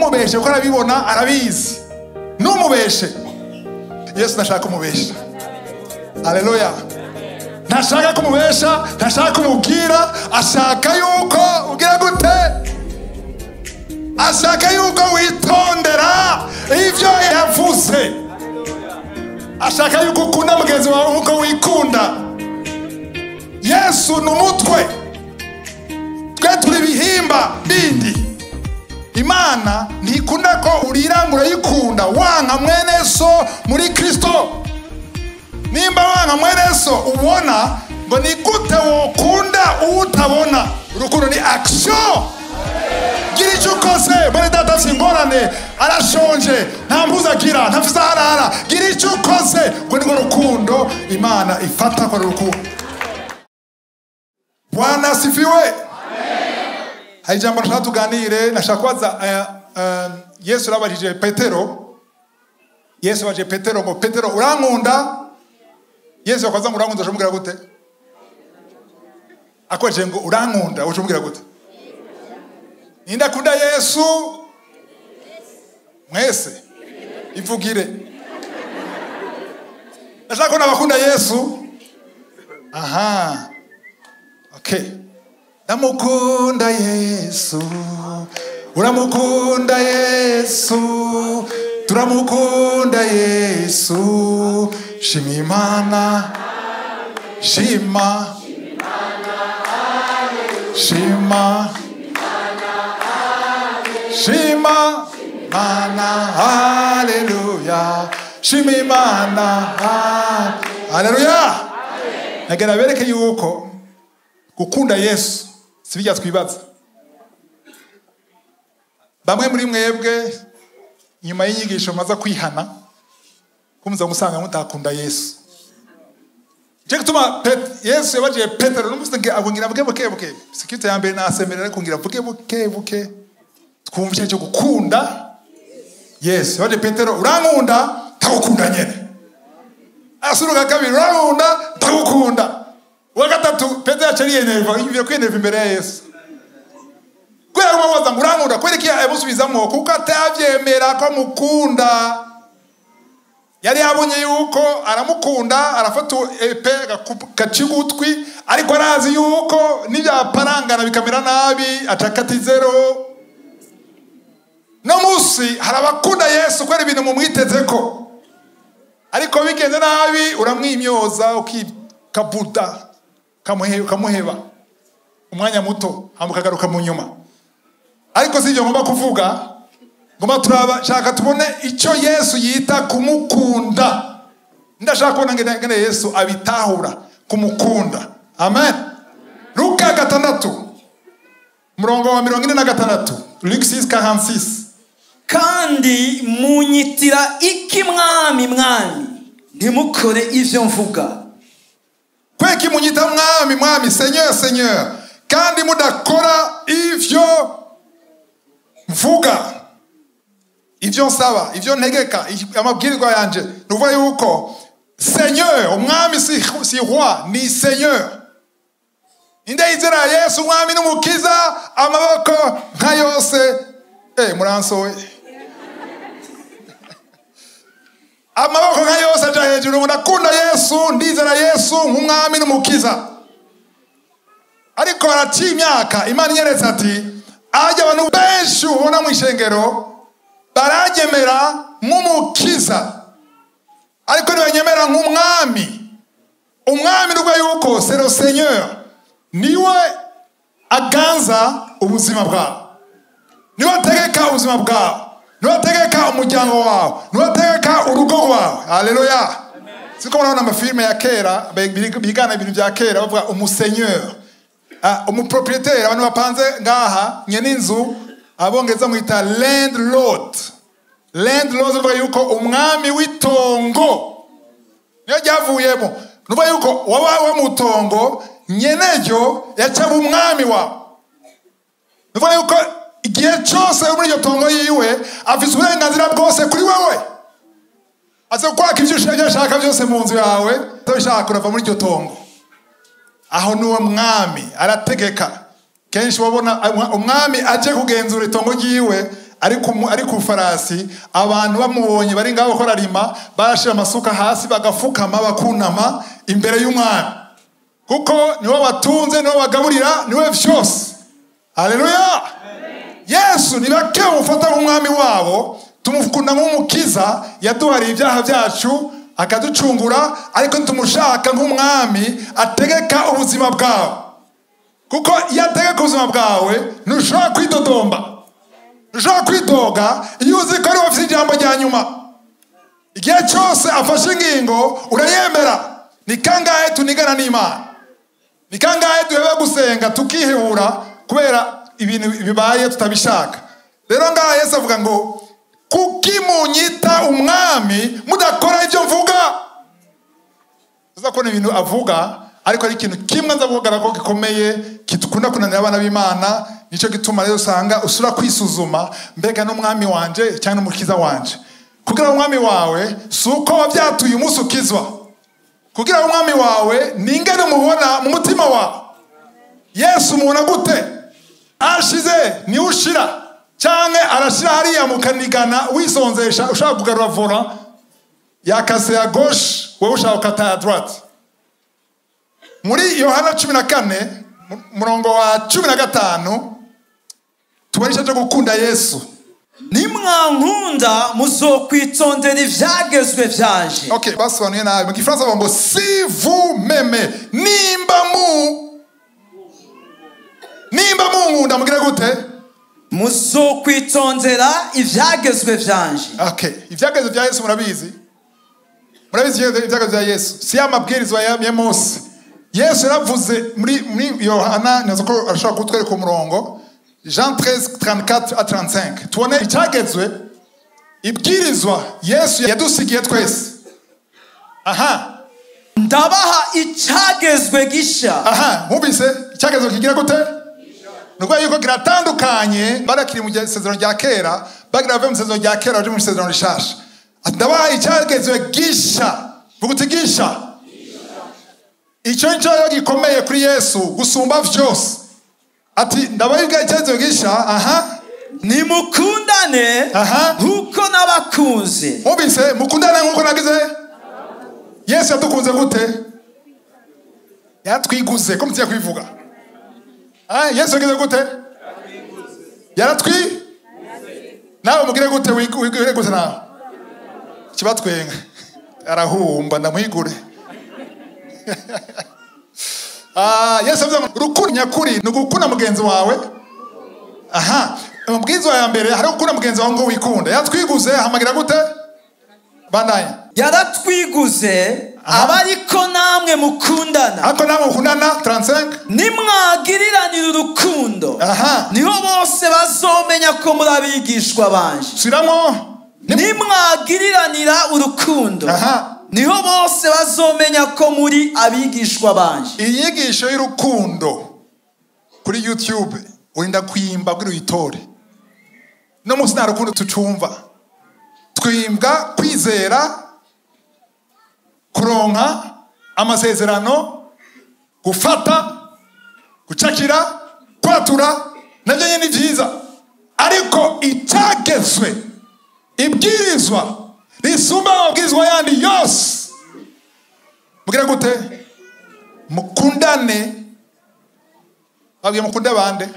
Ntumubeshe kuko arabibona, arabizi. Ntumubeshe. Yesu ntashaka kumubesha. Haleluya. Ntashaka kumubesha, ntashaka kumubwira, ashaka yuko ugira gute? Ashaka yuko witondera ivyo yavuze. Ashaka yuko ukunda mugenzi wawe nkuko wikunda. Yesu ni umutwe, twe turi ibihimba bindi. Imana ntikunda ko urira ngo urayikunda wanka mwene so muri Kristo. Nimba wanka mwene so ubona, ngo ni gute wokunda utabona? Urukundo ni action. Gira icyo ukoze. Mwene data afite ingorane, arashonje, nta mpuzu agira, ntafise aho arara. Gira icyo ukoze. Ngo nirwo rukundo Imana ifata ko ari urukundo. Bwana asifiwe. Hari ijambo nashaka tuganire, nashaka kubaza Yesu yarabajije Petero. Yesu yabajije Petero ngo Petero urankunda? Yesu yakoze ngo urankunda, ushobora gute? Akoresheje ngo urankunda, ushobora gute? Ninde akunda Yesu? Mwese ivugire. Nashaka kubona abakunda Yesu. Aha. Okay. Ndamukunda Yesu, uramukunda Yesu, turamukunda Yesu. Shima Imana, shima, shima, shima Imana, haleluya. Shima Imana, haleluya. Nagera bereke yuko gukunda Yesu si bijya twibaza. Bamwe muri mwebwe nyuma y'inyigisho maza kwihana kumuza gusanga mutakunda Yesu. Je gutuma Yesu yabaje Petero n'umuse nge abongira buke buke buke. Security ya mbere nasemerera kungira buke buke buke. Twumva cyo gukunda Yesu. Yabaje Petero urankunda, ndagukunda nyene. Asuruka kabiri urankunda, ndagukunda. Uwa gatatu Petero yacariye nerva, yumvira kwinerva imbere ya Yesu. Kubera ko bamubaza ngo urankunda, kubera iki yamusubizamwo? Kuko atavyemera ko amukunda. Yari yabonye yuko aramukunda, arafata epe gaca ugutwi, ariko arazi yuko nibyaparangana bikamera nabi acakata izero. No musi hari abakunda Yesu kubera ibintu mumwitezeko, ariko bigenze nabi uramwimyoza ukikabuda ukamuheba umwanya muto hama ukagaruka mu nyuma. Ariko si ibyo ngomba kuvuga, ngomba turaba shaka tubone icyo Yesu yita kumukunda. Ndashaka kubona ngene Yesu abitahura kumukunda. Amen. Luka 6 murongo wa 46, Luke 6:46. Kandi munyitira iki mwami mwami, ntimukore ivyo mvuga? Kweki munyita mwami mwami, Seigneur Seigneur, kandi mudakora ivyo mvuga, ivyo nsaba, ivyo ntegeka, amabwirizwa yanje. Nuvuga yuko Seigneur, umwami si roi, ni Seigneur. Ninde yizera Yesu umwami n'umukiza, amaboko nka yose. Muransowe. Amaboko nka yose aja hejuru ngo ndakunda Yesu, ndizera Yesu nk'umwami n'umukiza. Ariko haraciye imyaka Imana inyeretse ati ajya abantu benshi ubona mu ishengero baragemera nk'umukiza, ariko ntibanyemera nk'umwami. Umwami ni ubwo yuko c'est le Seigneur, niwe aganza ubuzima bwawe, niwe ategeka ubuzima bwawe, niwe ategeka umuryango wawe, niwe ategeka urugo rwawe. Haleluya. Siko murabona amafilme ya kera bigana ibintu bya kera bavuga umuseigneur, umupropriétaire, abantu bapanze ngaha nyene inzu, abongereza mwita landlord. Landlord uvuga yuko umwami w'itongo niyo ryavuyemo. Nuvuga yuko waba wa mutongo nyeneryo yaca umwami wawe. Nuvuga yuko igihe cyose muri iryo tongo yiwe afise uburenganzira bwose kuri wewe. Aze kwaka ivyo ushaka byose mu nzu yawe, utabishaka urava muri iryo tongo. Aho niwe mwami arategeka. Kenshi wabona umwami aje kugenzura itongo ryiwe Ari ku farasi, abantu bamubonye bari ngaho bakora rima, barashira amasuka hasi bagafukama bakunama imbere y'umwami, kuko niwe batunze, niwe bagaburira, niwe vyose. Haleluya! Yesu ni bake bamufata nk'umwami wabo, tumukunda nk'umukiza yaduhariye ibyaha byacu akaducungura, ariko ntitumushaka nk'umwami ategeka ubuzima bwawe, kuko iyo ategeka ubuzima bwawe ntushobora kwidodomba, ntushobora kwidoga iyo uzi ko ari we ufite ijambo rya nyuma. Igihe cyose afashe ingingo urayemera. Ni kangahe tunigana n'Imana? Ni kangahe duheba gusenga tukihebura kubera ibintu bibaye tutabishaka? Rero ngaha Yesu avuga ngo kuki munyita umwami mudakora ibyo mvuga? Uza kubona ibintu avuga, ariko ari ikintu kimwe nza kuvuga ko gikomeye kitukunda kunanira abana b'Imana. Nico gituma rero usanga usura kwisuzuma, mbega n'umwami wanje cyangwa n'umukiza wanje. Kugira umwami wawe si uko wabyatuye umunsi ukizwa, kugira umwami wawe ni ingene umubona mu mutima wawe. Yesu umubona gute? Ashize ni ushira canke arashira hariya mukanigana wisonzesha, ushaka kugarura volant yakase ya gauche, wewe ushaka gukata ya droite. Muri Yohana 14 murongo wa 15 tubona icyo gukunda Yesu. Nimwankunda muzokwitondera ivyagezwe vyanje. Okay, basobanuye nabi. Mu Gifaransa bavuga ngo si vous m'aimez, nimba munkunda mugire gute? Muzokwitondera ivyagezwe vyanje. Okay, ivyagezwe vya Yesu murabizi. Murabizi ivyagezwe vya Yesu. Si amabwirizwa ya Mose. Yesu yaravuze muri Yohana, nazo ko ashobora kutwereka umurongo, Jean 13 34 à 35. Tubone icyagezwe, ibwirizwa Yesu yadusigiye twese. Aha. Ndabaha icyagezwe gisha. Aha, mwumvise icyagezwe kigira gute? Nuko yuko kiratandukanye, barakiri mu isezerano rya kera, bagira bave mu isezerano rya kera baje mu isezerano rishasha. Ndabaha icyagezwe gisha. Vuga uti gisha. Icyo nicyo gikomeye kuri Yesu gusumba vyose. Ati ndabaha icyagezwe gisha. Aha. Nimukundane nkuko nabakunze. Mwumvise mukundane nkuko nagize. Yesu yadukunze gute? Yaratwiguze, ko mutiye kwivuga. Yesu yagize gute? Yaratwi? Nawe mugire gute? Wigure gute nawe? Kibatwenga. Arahumba ndamwigure. Yesu avuze ngo urukundo nyakuri ni ugukunda mugenzi wawe. Aha, umubwirizwa ya mbere hari gukunda mugenzi wawe ngo wikunda. Yaratwiguze, hamagira gute? Bandanye. Yaratwiguze abariko namwe mukundana. Ariko namwe mukundana 35. Nimwagiriranira urukundo. Aha. Niho bose bazomenya ko muri abigishwa banje. Subiramo. Nimwagiriranira urukundo. Aha. Niho bose bazomenya ko muri abigishwa banje. Inyigisho y'urukundo kuri YouTube urinda kwimba kugira uyitore. No munsi nta rukundo tucumva. Twimbwa kwizera, kuronka amasezerano, gufata, gucakira, kwatura, navyo nyene ni vyiza. Ariko icyagezwe, ibwirizwa risumba amabwirizwa yandi yose, mugira gute? Mukundane. Babwiye mukunde bande?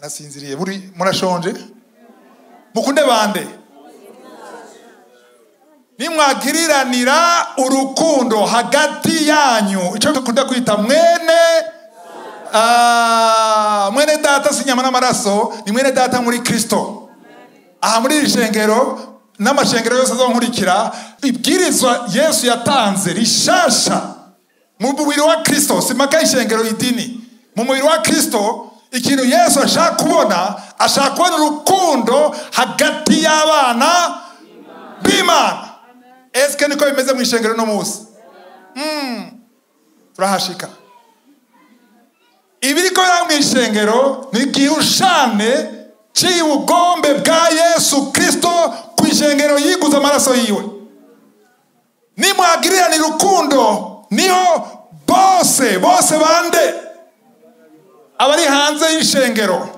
Nasinziriye, buri murashonje. Mukunde bande? Nimwagiriranira urukundo hagati yanyu, icyo dukunda kwita mwene mwene data si inyama n'amaraso, ni mwene data muri Kristo. Aha muri iri shengero n'amashengero yose azonkurikira, ibwirizwa Yesu yatanze rishasha mu mubiri wa Kristo, si maka ishengero idini. Mu mubiri wa Kristo ikintu Yesu ashaka kubona, ashaka kubona urukundo hagati y'abana b'Imana. Eske niko bimeze mu ishengero no munsi? Turahashika. Ibiriko bira mu ishengero ni gihushane cy'ubugombe bwa Yesu Kristo ku ishengero yiguze amaraso yiwe. Nimwagiriranira urukundo, niho bose bande abari hanze y'ishengero,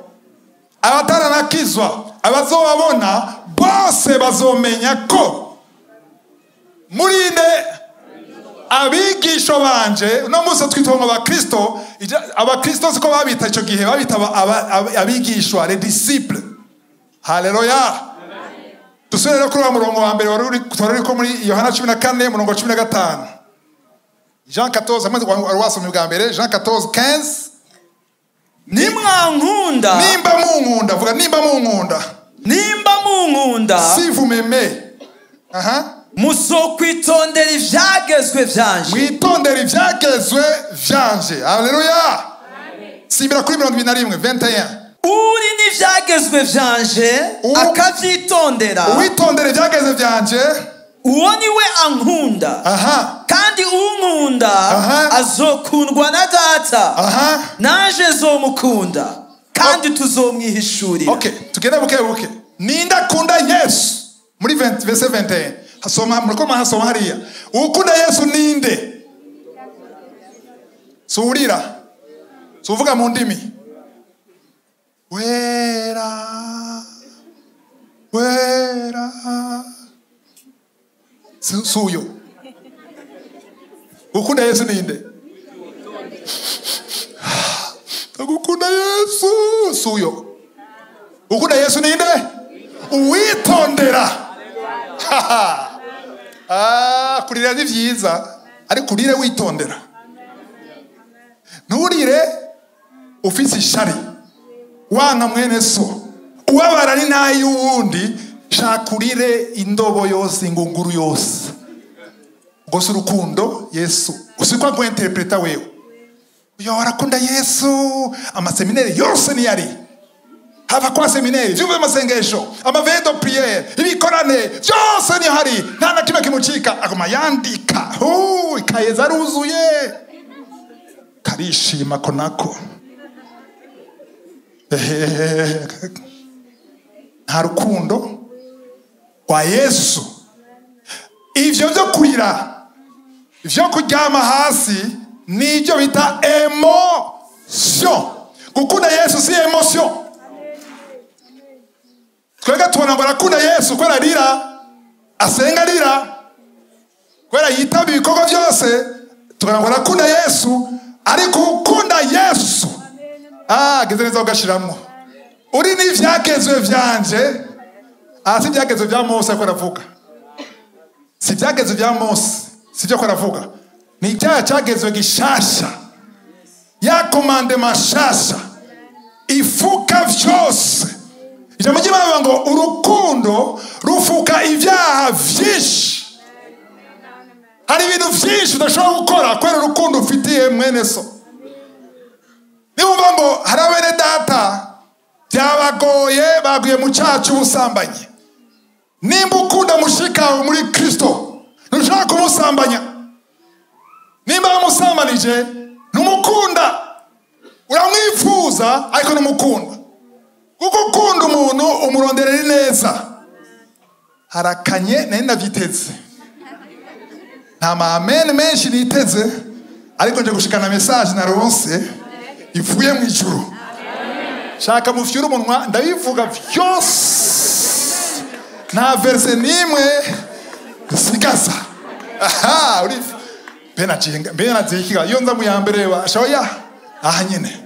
Abataranakizwa, abazobabona bose bazomenya ko murinde abigisho banje. Uno munsi twitwa ngo abakristo. Abakristo siko babita icyo gihe, babita abigishwa, les disciples. Haleluya. Dusubire rero kuri wa murongo wa mbere wari uri ko muri Yohana 14 murongo wa 15. Jean 14, amaze wari wasomye bwa mbere, Jean 14 15. Nimwankunda, Nimba munkunda, vuga nimba munkunda. Nimba munkunda, Si vous m'aimez, aha, muzokwitondera ivyagezwe vyanje. Mwitondera ivyagezwe vyanje. Haleluya. Simbira kuri 21, 21. Uri n'ivyagezwe vyanje akavyitondera, Uwitondera ivyagezwe vyanje, uwo niwe ankunda. Aha. Kandi unkunda Aha. azokundwa na Data, aha, nanje zomukunda kandi tuzomwihishurira. Okay, tugende buke buke. Ninde akunda Yesu? Muri 20, verset 21. Hasoma, muriko mahasoma hariya. Ukunda Yesu ninde? Suurira. Suvuga mu ndimi. Wera. Wera. Suyo. Ukunda Yesu ninde? Ndagukunda Yesu. Suyo. Ukunda Yesu ninde? Uwitondera. Ah, kurira ni vyiza, ariko urire witondera. Nturire ufise ishari, wanka mwene so, ubabara ni n'ay'uwundi. Shaka urire indobo yose, ingunguru yose. Ubwo si urukundo Yesu usikwa guinterpreta wewe. Uyo arakunda Yesu, amaseminari yose niyari hava kwa seminari, vyumba vy'amasengesho, amaveille de prière, ibikorane byose ni hari, nta na kimwe kimucika. Aguma yandika, hu ikaye zaruzuye, karishima ko nako. Ehehehe. Nta rukundo rwa Yesu. Ivyo vyo kurira, ivyo kuryama hasi, nibyo bita emotion. Gukunda Yesu si emotion. Twebwe tubona ngo arakunda Yesu kubera arira, asenga arira, kubera yitaba ibikorwa byose, tukagira ngo arakunda Yesu. Ariko ukunda Yesu, ageze neza ugashiramwo uri n'ivyagezwe vyanje. Si ivyagezwe vya Mose ariko aravuga, si ivyagezwe vya Mose, si ivyo ko aravuga, ni icyaha cyagezwe gishasha, ya commandement mashasha ifuka vyose. Ijambo ry'Imana rivuga ngo urukundo rufuka ibyaha vyinshi. Hari ibintu vyinshi udashobora gukora kubera urukundo ufitiye mwene so. Niwumva ngo hari abene data byabagoye, baguye mu cyaha cy'ubusambanyi, nimba ukunda mushika wawe muri Kristo, ntushobora kumusambanya. Nimba wamusambanije, ntumukunda. Uramwifuza ariko ntumukunda. Kuko ukunda umuntu umuronderera neza. Harakanye nari ndavyiteze, nta ma amen menshi niteze, ariko nje gushikana message naronse ivuye mu ijuru. Shaka mufyure umunwa, ndabivuga vyose, nta verse nimwe nsigaza. Aha, uri mbe najiga iyo nza mu ya mbere bashoya aha nyene.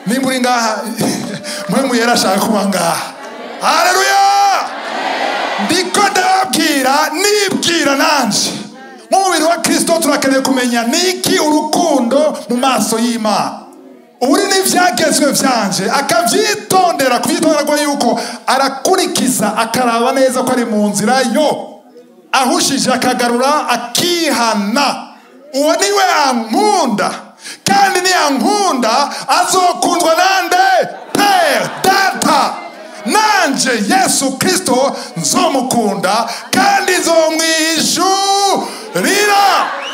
Nimba uri ngaha mwe muyera ashaka kuba ngaha. Haleluya. Ndiko ndababwira, nibwira nanje nk'umubiri wa Kristo, turakeneye kumenya niki urukundo mu maso y'Imana. Uri n'ivyagezwe vyanje akavyitondera, kuvyitondera kwa yuko arakurikiza, akaraba neza ko ari mu nzira yo ahushije, akagarura, akihana, uwo niwe ankunda. Kandi niyankunda azokundwa nande? Père, Data. Nanje Yesu Kristo nzomukunda kandi nzomwishurira.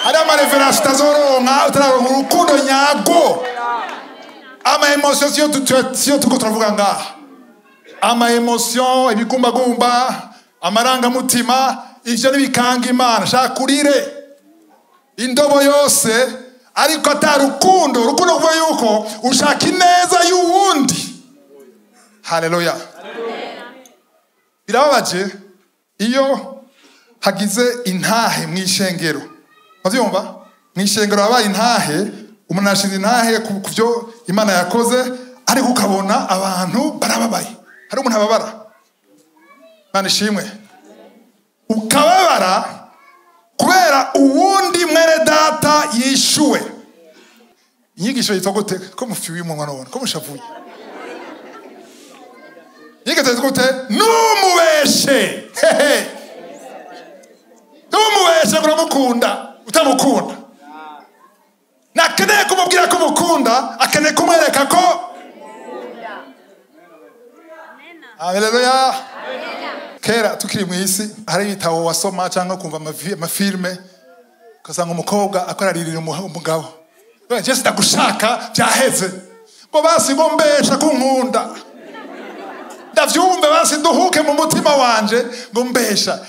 Hari amareferansi utazoronka utararonka urukundo nyarwo. Ama emotion siyo tuko turavuga ngaha. Ama emotion, ibigumbagumba, amarangamutima, ivyo ntibikanga Imana. Shaka urire indobo yose, ariko ata rukundo. Urukundo kuvuga yuko ushaka ineza y'uwundi. Haleluya. Birababaje iyo hagize intahe mu ishengero. Bavyumva? Mu ishengero habaye intahe, umuntu ashinze intahe ku byo Imana yakoze, ariko ukabona abantu barababaye. Hari umuntu ababara. Imana ishimwe. Ukababara kubera uwundi mwene data yishuwe. Inyigisho yitwa gute? Ko mufiwe umunwa none, ko mushavuye. Inyigisho yitwa gute? Numubeshe. Hehe. Numubeshe uramukunda, utamukunda. Nakeneye kumubwira ko umukunda, akeneye kumwereka ko. Haleluya. Kera tukiri mu isi hari ibitabo wasoma cyangwa kumva amafilme, ukasanga umukobwa akoraririra umugabo. Je ndagushaka byaheze. Ngo basi ngo mbesha kunkunda. Ndavyumve basi nduhuke mu mutima wanje ngo mbesha.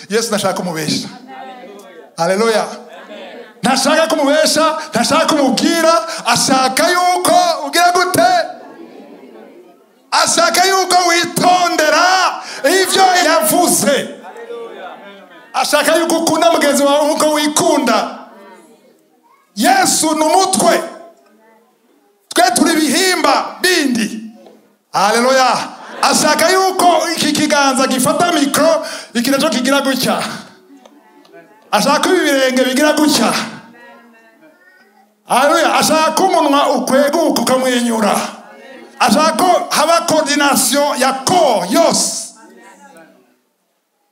Yesu ndashaka kumubesha. Haleluya. Ntashaka kumubesha, ntashaka kumubwira, ashaka yuko ugira gute? Ashaka yuko witondera ivyo yavuze. Ashaka yuko ukunda mugenzi wawe nkuko wikunda. Yesu ni umutwe, twe turi bihimba bindi. Haleluya. Ashaka yuko iki kiganza gifata mikro, iki naco kigira gutya. Ashaka ibi birenge bigira gutya. Haleluya. Ashaka umunwa ukweguka ukamwenyura. Ashaka haba coordination ya corps yose.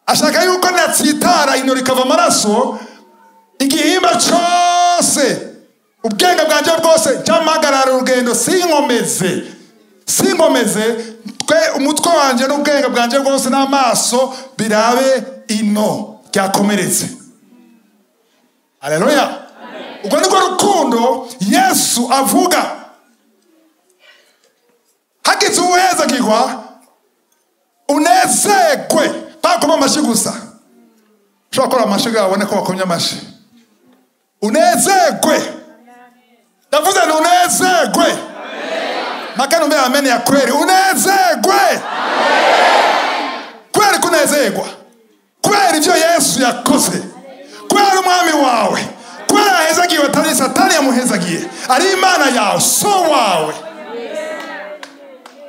Ashaka yuko natsitara ino rikava amaraso, igihimba cyose, ubwenge bwanje bwose cyamagarara urugendo, sinkomeze twe umutwe wanje n'ubwenge bwanje bwose n'amaso birabe ino ryakomeretse. Haleluya. Ubwo niko rukundo Yesu avuga. Hagize uweza kigwa unezekwe, bakoma amashi gusa. Ushobora gukora amashi abone ko bakomye amashi. Unezekwe. Ndavuze ni unezekwe. Makano mbere amen ya kweli. Unezekwe. Kweli kunezekwa. Kweli ivyo Yesu yakoze. Kweli umwami wawe. Kweli ahezagiwe atari Satani yamuhezagiye. Ari Imana yawe, so wawe.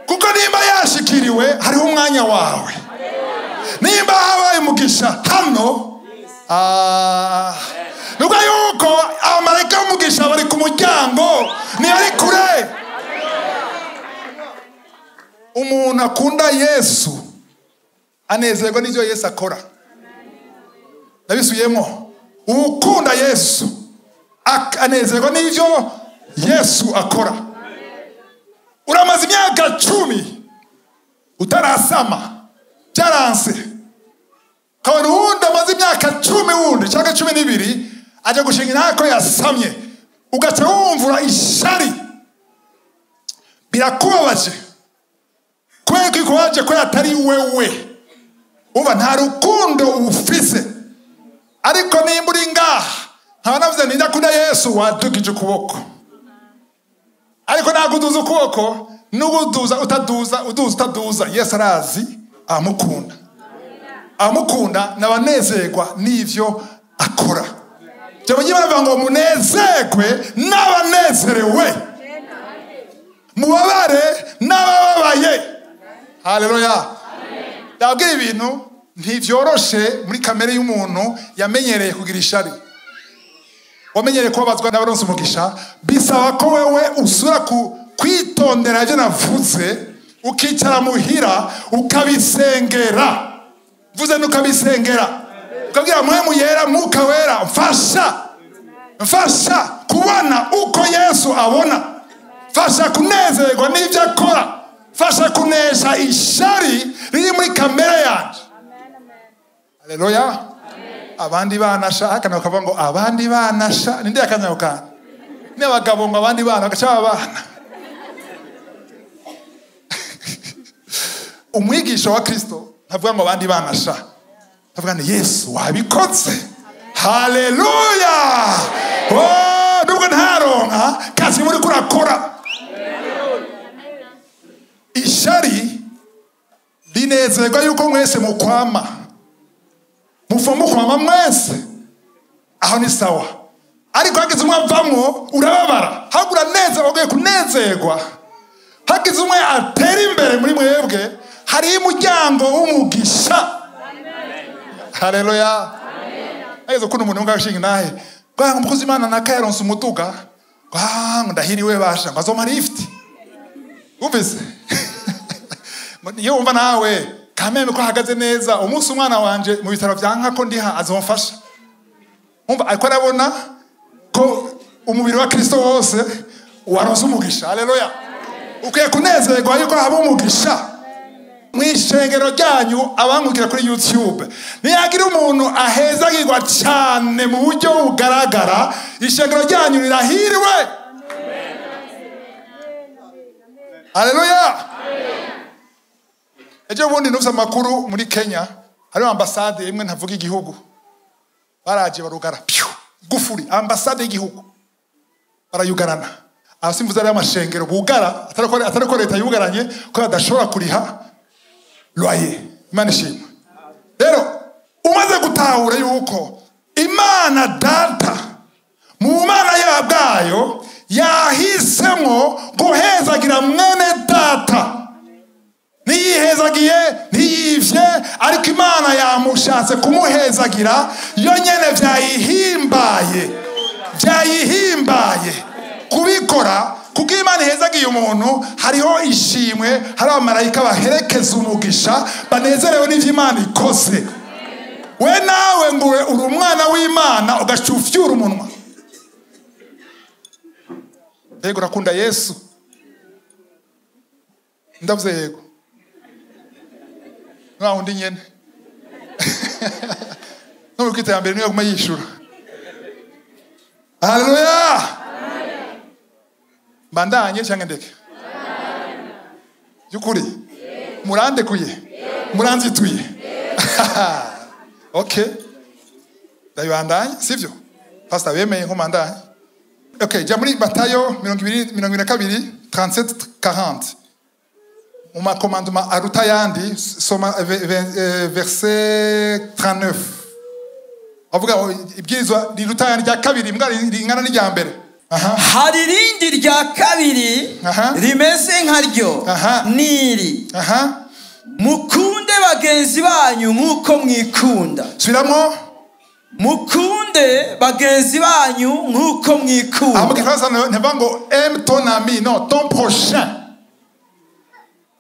Kuko nimba yashikiriwe hariho umwanya wawe. Nimba habaye umugisha hano, nubwo yuko abamarayika b'umugisha bari ku muryango, ntibari kure. Umuntu akunda Yesu anezerwa n'ivyo Yesu akora. Ndabisubiyemo, ukunda Yesu anezerwa n'ivyo Yesu akora. Uramaze imyaka 10 utarasama, byaranse. Kabona uwundi amaze imyaka 10 wundi cyangwa 12 aje gushinga intako yasamye, ugaca wumvura ishari. Birakubabaje kubera ko ikubabaje ko atari wewe. Umva nta rukundo ufise. Ariko nimba uri ngaha nkaba navuze nti ndakunda Yesu, wadugije ukuboko. Ariko ntabwo uduza ukuboko, n'ubuduza utaduza, uduza utaduza, Yesu arazi amukunda. Amukunda n'abanezerwa n'ivyo akora. Jya baravuga ngo munezerwe n'abanezerewe, mubabare n'abababaye. Haleluya. Ndabwira ibintu ntivyoroshe muri kamere y'umuntu yamenyereye kugira ishari, wamenyereye kubabazwa n'abaronse umugisha. Bisaba ko wewe usura ku kwitondera ibyo navuze, ukicara muhira ukabisengera. Mvuze nukabisengera, ukabwira Mpwemu Yera, Mwuka Wera, mfasha kubona uko Yesu abona, mfasha kunezerwa n'ibyo akora, mfasha kunesha ishari riri muri kamere yanje. Haleluya. Abandi bana sha, akana bakavuga ngo abandi bana sha, ninde yakanya kana? Ni abagabo ngo abandi bana bagaca abana. Umwigisha wa Kristo ntavuga ngo abandi bana sha, ntavuga ngo Yesu wabikoze. Haleluya. Oh, nubwo ntaronka kazi muri kurakora. Ishari Inezerwa yuko mwese mukwama, mufa mukwama mwese, aho ni sawa. Ariko hagize umwe avamwo urababara, ahubwo uranezerwa, ugiye kunezerwa. Hagize umwe atera imbere muri mwebwe, hariho umuryango w'umugisha. Haleluya. Ageze ukuntu umuntu ngashinga nahe ngo umukozi Imana nakayaronse umuduga, ngo ndahiriwe basha, ngo azompa lift. Umvise? Iyo wumva nawe kameme ko ahagaze neza, umunsi umwana wanje mu bitaro vyanka ko ndiha azomfasha. Umva ariko arabona ko umubiri wa Kristo wose waronse umugisha. Haleluya. Ukwiye kunezerwa yuko haba umugisha mw'ishengero ryanyu. Abankukira kuri YouTube, niyagira umuntu ahezagirwa cyane mu buryo bugaragara, ishengero ryanyu rirahiriwe. Haleluya. Ejo bundi nufise amakuru muri Kenya, hariho ambasade imwe ntavuga igihugu, baraje barugara pyu gufuri ambasade y'igihugu barayugarana. Aho simvuze ari amashengero bugara, atari ko leta yugaranye ko badashobora kuriha loyer. Imana ishimwe. Rero umaze gutahura yuko Imana Data mu Mana yabwayo yahisemo guhezagira mwene data, ntiyihezagiye ntiyivye, ariko Imana yamushatse kumuhezagira yo nyene, vyayihimbaye kubikora. Kuko Imana ihezagiye umuntu, hariho ishimwe, hari abamarayika baherekeza umugisha, banezerewe n'ivyo Imana ikoze. We nawe ngo uri umwana w'Imana ugacufyura umunwa. Mbega urakunda Yesu? Ndavuze yego. Nta wundi nyene. No mu kwitambere niyo guma yishura. Haleluya. Bandanye cyangwa ndeke? Byukuri murandekuye, muranzituye. Okay, ndabandanye sivyo? Pastor bemeye nko mandanye. Okay, jya muri Matayo 22 37 40. Mu makomandoma aruta yandi, soma verset 39. Avuga ibwirizwa riruta yandi rya kabiri mbwa ringana n'irya mbere. Hari irindi rya kabiri rimeze nkaryo, niri mukunde bagenzi banyu nk'uko mwikunda. Subiramo. Mukunde bagenzi banyu nk'uko mwikunda. Aho mu gifaransa ntibavuga ngo aime ton ami, non, ton prochain.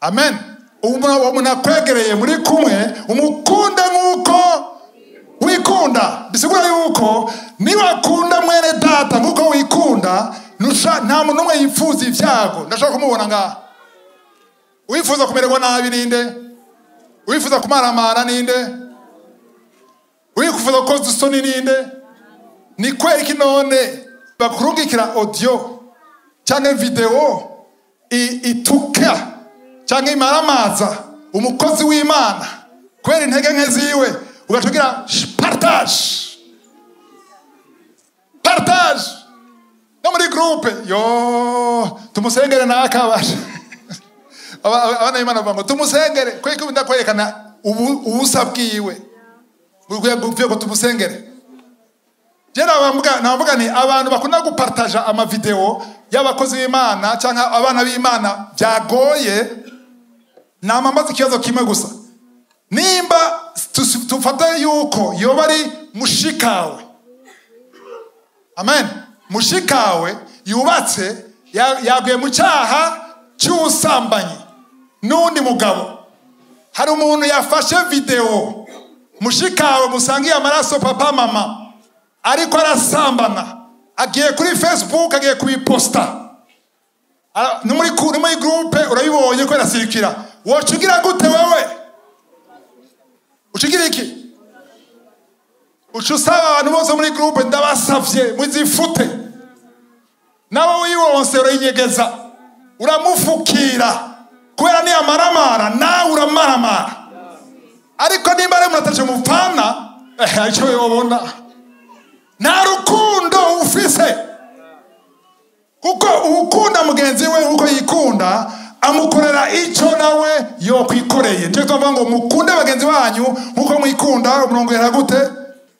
Amen. Umuntu akwegereye muri kumwe umukunde nk'uko wikunda. Bisigura yuko niba akunda mwene data nk'uko wikunda, nta muntu n'umwe yifuza ibyago. Ndashaka kumubona ngaha. Uwifuza kumererwa nabi ninde? Uwifuza kumaramara ninde? Uwifuza gukoza isoni ninde? Ni kweri ki none bakurungikira audio cyangwa video ituka cyangwa imaramaza umukozi w'Imana kubera intege nke ziwe, ugacugira partage partage no muri groupe yo tumusengere nakabasha. Abana b'Imana bavuga ngo tumusengere, kweko ndakwerekana ubusa bwiwe bukwiye ko tumusengere. Je nabavuga ni abantu bakunda gupartaja ama video y'abakozi b'Imana cyangwa abana b'Imana byagoye. Namambaza ikibazo kimwe gusa, nimba tufata yuko yoba ari mushikawe, amen, mushikawe yubatse yaguye mu cyaha cy'ubusambanyi n'undi mugabo, hari umuntu yafashe video mushikawe musangiye amaraso papa mama ariko arasambana, agiye kuri Facebook, agiye kubiposta no muri groupe, urabibonye ko irasirikira. Wocugira gute wewe? Ucugira iki? Ucusaba abantu bose muri groupe ndabasavye muzifute. Nawe wiwonse urayinyegeza, uramufukira kubera ni amaramara, nawe uramaramara. Ariko nimba ari murataje mupfana, icyo yobona nta rukundo ufise, kuko ukunda mugenzi we uko yikunda Amukorera icyo nawe yokwikoreye. Nicyo tuvuga ngo mukunde bagenzi banyu nkuko mwikunda. Umurongo yera gute?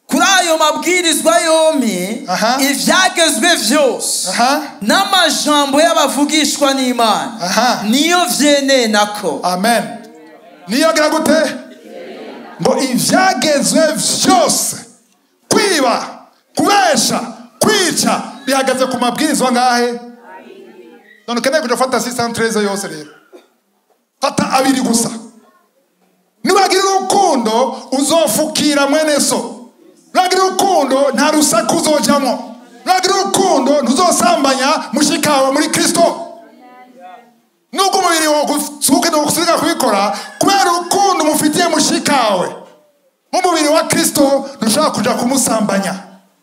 Kuri ayo mabwirizwa yombi, Aha. ivyagezwe vyose Aha. n'amajambo y'abavugishwa n'Imana Aha. niyo vyenenako. Amen. Niyo agira gute? Ngo ivyagezwe vyose, kwiba, kubesha, kwica, bihagaze ku mabwirizwa ngahe? None ukeneye kuja gufata 613 yose rero, fata abiri gusa. Niwagira urukundo uzofukira mwene so. Niwagira urukundo nta rusaku uzojamwo. Niwagira urukundo ntuzosambanya mushikawe muri Kristo. Nubwo umubiri wogusuke ntugusubiza kubikora, kubera urukundo mufitiye mushikawe nk'umubiri wa Kristo, ntushobora kuja kumusambanya.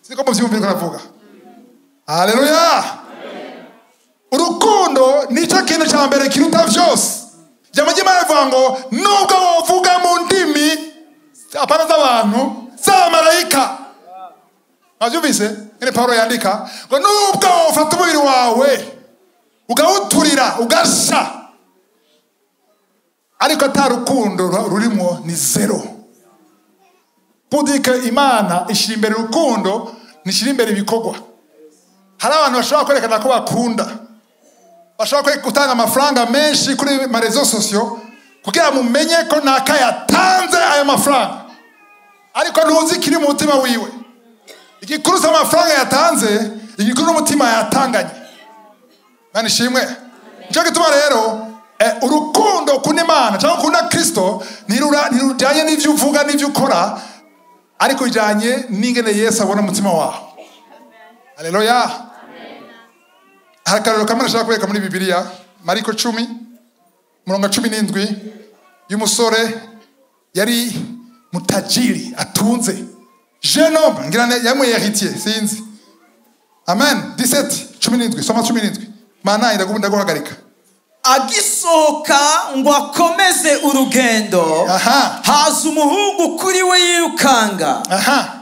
Siko muvyumvira ko aravuga? Haleluya! Urukundo nicyo kintu cya mbere kiruta vyose. Ijambo ry'Imana rivuga ngo nubwo wovuga mu ndimi, apana z'abantu, z'abamarayika. Mwavyumvise nyene Paulo yandika ngo nubwo wofata umubiri wawe ukawuturira ugasha, ariko ata rukundo rurimwo, ni zéro. Pour dire que Imana ishyira imbere urukundo, ntishyira imbere ibikorwa. Hari abantu bashobora kwerekana ko bakunda, bashobora gutanga amafaranga menshi kuri ma réseaux sociaux kugira mumenye ko naka yatanze ayo mafaranga, ariko ntuzi ikiri mu mutima wiwe. Igikuru si amafaranga yatanze, igikuru n'umutima yatanganye. Mana ishimwe. Nicyo gituma rero urukundo ukunda Imana cyangwa ukunda Kristo ntirujyanye n'ibyo uvuga n'ibyo ukora, ariko bijyanye n'ingene Yesu abona umutima wawe. Haleluya! Hari akarorero kamwe nashaka kwereka muri Bibiliya, Mariko 10, murongo 17, y'umusore yari mutajiri, atunze, jeune homme, ngira yamuye héritier, sinzi. Amen. 17, 17, soma 17. Mana ndaguhagarika. Agisohoka ngo akomeze urugendo, haza umuhungu kuri we yirukanga,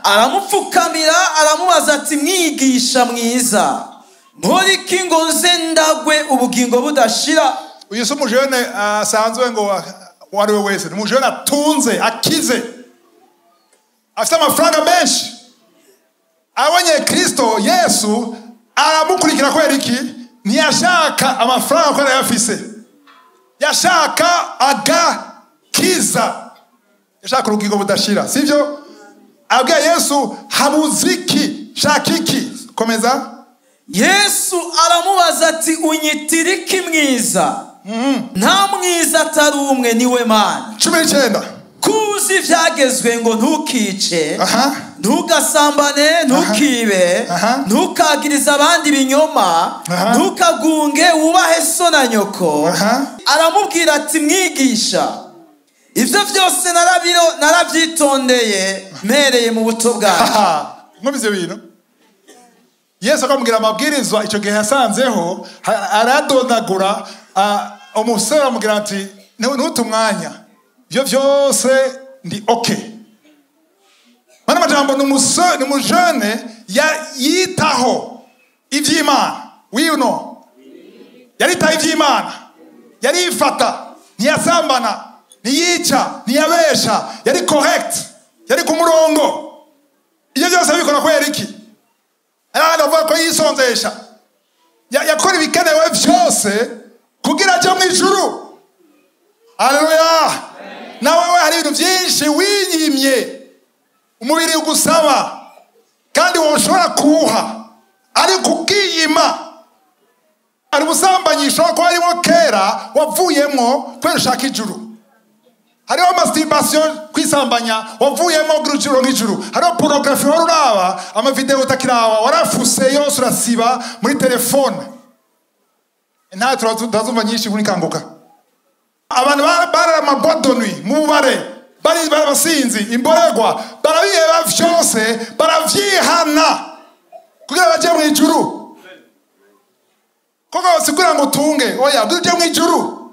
aramupfukamira, aramubaza ati: "Mwigisha mwiza, nkora iki ngo nze ndagwe ubugingo budashira?" Uyu si umujene asanzwe ngo uwo ari we wese, ni umujene atunze, akize, afite amafaranga menshi. Abonye Kristo Yesu aramukurikira. Kubera iki? Ntiyashaka amafaranga kuko arayafise, yashaka agakiza, yashaka urugingo budashira, sibyo? Abwiye Yesu: "Habuze iki? Shaka iki?" Komeza. Yesu aramubaza ati: "Unyitira iki mwiza? Nta mwiza atari umwe, niwe Mana." 19. Kuzi ibyagezwe ngo ntukice, ntugasambane, ntukibe, ntukagirize abandi ibinyoma, ntukagunge, wubahe so na nyoko." Aramubwira ati: "Mwigisha, ibyo byose narabyitondeye mpereye mu buto bwanjye." Mwumvise ibyo bintu? Yesu akamubwira amabwirizwa icyo gihe yasanzeho, aradondagura. Umusore aramubwira ati: "Ntute umwanya, ibyo byose ndi okay." Mana amajambo, ni umusore, ni umujene yitaho iby'Imana. Wino yaritaho iby'Imana, yarifata, ntiyasambana, ntiyica, ntiyabesha, yari correct, yari ku murongo. Ibyo byose abikora kubera iki? Hari abandi bavuga ko yisonzesha. Yakora ibikenewe byose kugira ajye mu ijuru. Haleluya! Nawe we hari ibintu byinshi winyimye umubiri ugusaba kandi woshobora kuwuha, ariko ukiyima. Hari ubusambanyi ushobora kuba harimo kera wavuyemo kubera ushaka ijuru. Hariho masturbation, kwisambanya, wavuyemo kugira uronke ijuru. Hariho pornography wari uraba, amavideo utakiraba, warafuse yose, urasiba muri telefone. Nta turazumva nyinshi muri Kanguka. Abantu barara ama boîtes de nuit, mu bubare, bari abasinzi, imborerwa, barabiheba vyose, baravyihana kugira baje mu ijuru. Koko si kugira ngo utunge, oya, kugira uje mu ijuru.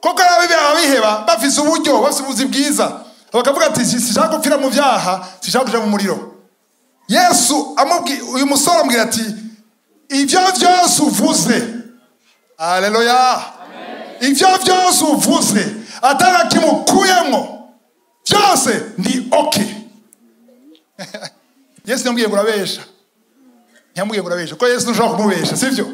Koko ababiheba bafise uburyo, bafise ubuzi bwiza, bakavuga ati: "Sinshaka gupfira mu vyaha, sinshaka kuja mu muriro." Yesu amubwi uyu musore amubwira ati: "Ivyo vyose uvuze." Haleluya! Ivyo vyose uvuze atana kimukuyemwo byose ndi okay. Yesu yambwiye ngo urabesha. Yambwiye ngo urabesha ko Yesu ntushobora kumubesha, sivyo?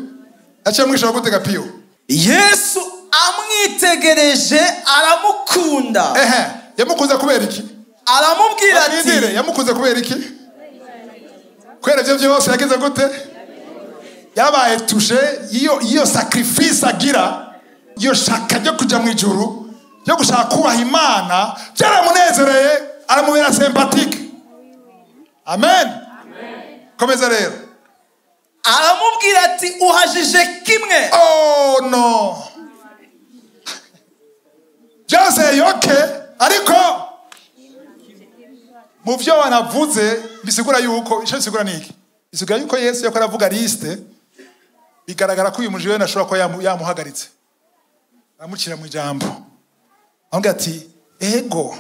Aciye amwisha gute gapiyo? Yesu amwitegereje aramukunda. Ehe, yamukunze kubera iki? Aramubwira ati yamukunze kubera iki? Kubera ivyo byose yagize gute? Yabaye touché iyo sacrifice agira, iyo shaka ryo kuja mu ijuru, ryo gushaka kubaha Imana, byaramunezereye, aramubera sympathique. Amen. Komeza rero. Aramubwira ati uhajije kimwe. Oh no. Byose yoke ariko mu byo wanavuze bisigura yuko icyo bisigura niki? Bisigura yuko Yesu yakora avuga liste, bigaragara ko uyu mujene ashobora kuba yamuhagaritse. Amucira mu ijambo. Avuga ati ego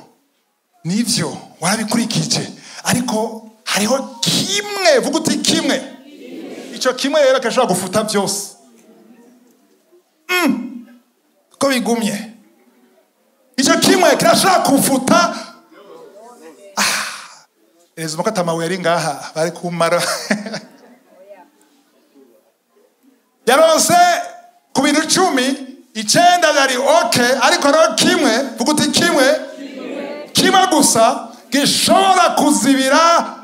nivyo warabikurikije ariko hariho kimwe, vuga uti kimwe. Icyo kimwe rero kashobora gufuta byose. Ko bigumye. Icyo kimwe kirashobora kufuta. Ezo makatamawe yari ngaha bari kumara. Yaronse ku bintu 10, 9 yari okay ariko rero kimwe, vuga uti kimwe. Kimwe gusa gishobora kuzibira.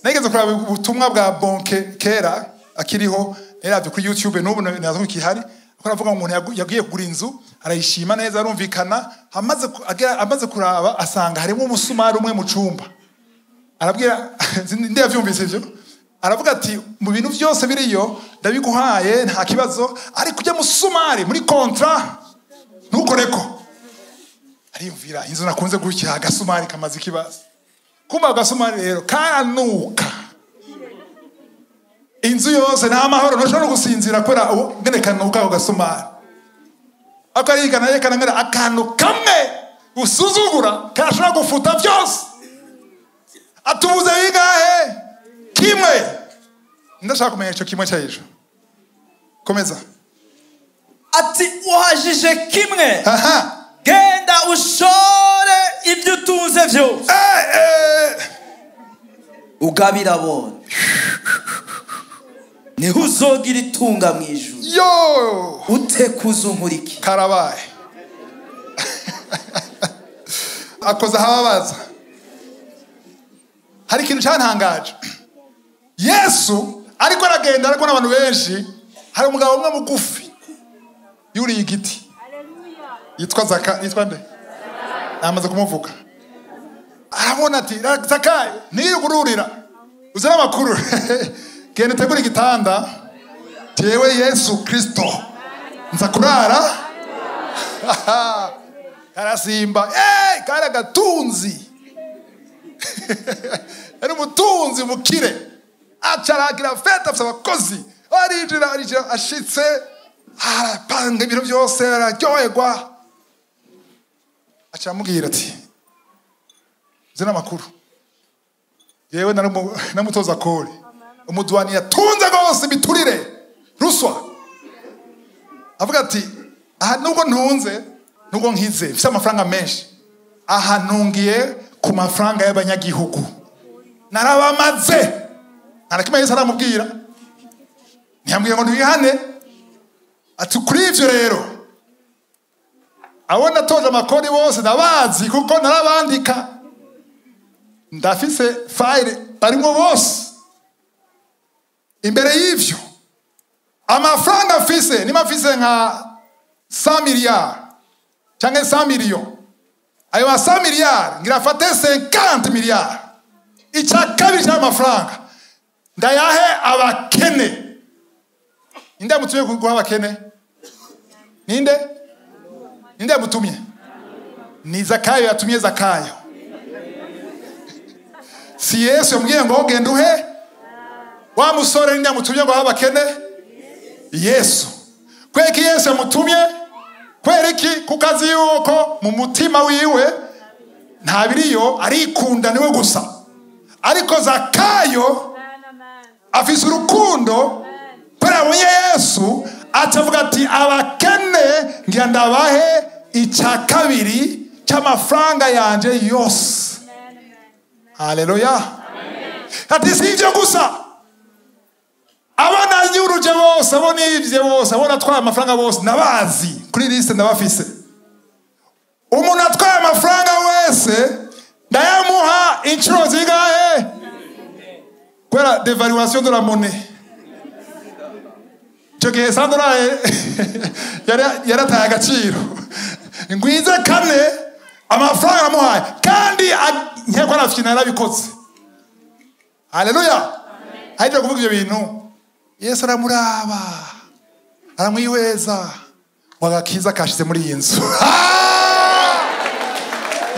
Nageze kuraba ubutumwa bwa Bonke kera akiriho, yaravye kuri YouTube n'ubu nazo kihari. Ko aravuga ngo umuntu yagiye kugura inzu arayishima neza arumvikana, amaze kuraba asanga harimo umusumari umwe mu cumba. Arabwira ndi yavyumvise ivyo, aravuga ati mu bintu byose biriyo ndabiguhaye nta kibazo, ariko ujye musumari muri contrat ntukoreko. Ariyumvira inzu nakunze gutya agasumari kamaze ikibazo. Kumba agasumari rero karanuka inzu yose nta mahoro, ntushobora gusinzira kubera ngene kanuka ako gasumari. Ako arigana yerekana ngene akantu kamwe usuzugura karashobora gufuta byose. Atubuze bingahe? Kimwe. Ndashaka kumenya icyo kimwe cyaje. Komeza. Ati uhajije kimwe. Aha. Genda ushore ibyo utunze byose. Ugabira bone. Niho uzogira itunga mu ijuru. Yo! Utekuza unkuriki. Karabaye. Akoza hababaza. Hari ikintu cyantangaje. Yesu ariko aragenda ariko n'abantu benshi, hari umugabo umwe mugufi yuriye igiti. Yitwa Zaka, yitwa nde? Amaze kumuvuga. Arabona ati Zakayo niyugururira. Uzana amakuru. Genda utegure igitanda. Jewe Yesu Kristo nza kurara. Karasimba. Kara gatunzi. Ari umutunzi mukire. Acaragira fete afite abakozi. Arinjira ashitse arapanga ibintu byose araryoherwa. Acamubwira ati zina amakuru. Yewe namutoza kore. Umuduani yatunze gose biturire ruswa. Avuga ati aha nubwo ntunze nubwo nkize mfite amafaranga menshi, aha ntungiye ku mafaranga y'abanyagihugu narabamaze. Ntarakimwe Yesu aramubwira, ntiyambwiye ngo ntibihane. Ati kuri ivyo rero abo natoje amakori bose ndabazi kuko narabandika, ndafise file barimo bose. Imbere y'ivyo amafaranga mfise, nima mfise nka 100 miliyari cyangwa 100 miliyoni, ayo 100 miliyari ngira fate 50 miliyari, icya kabiri cy'amafaranga ndayahe abakene. Ninde yamutumye guha abakene? Ninde? Ninde yamutumye? Ni Zakayo yatumye Zakayo. Si Yesu yamubwiye ngo genda uhe wa musore, ninde yamutumye ngo ahe abakene? Yesu. Kweki Yesu yamutumye? Kweriki kukazi yuko mu mutima wiwe nta biriyo, arikunda niwe gusa. Ariko Zakayo afise urukundo kubera abonye Yesu, Acavuga ati abakene ngira ndabahe icya kabiri cy'amafaranga yanje yose. Haleluya. Ati si ibyo gusa, abana nyuruje bose, abo nibye bose, abo natwaye amafaranga bose nabazi kuri liste ndabafise. Umuntu atwaye amafaranga wese ndayamuha inshuro zingahe? Kubera devaluation de la monnaie. Icyo gihe sandorare yarataye agaciro. Ngwize kane amafaranga namuhaye, kandi nkeko arafite narabikoze. Haleluya. Haje kuvuga ibyo bintu, Yesu aramuraba, aramwihweza, wagakiza kashize muri iyi nzu.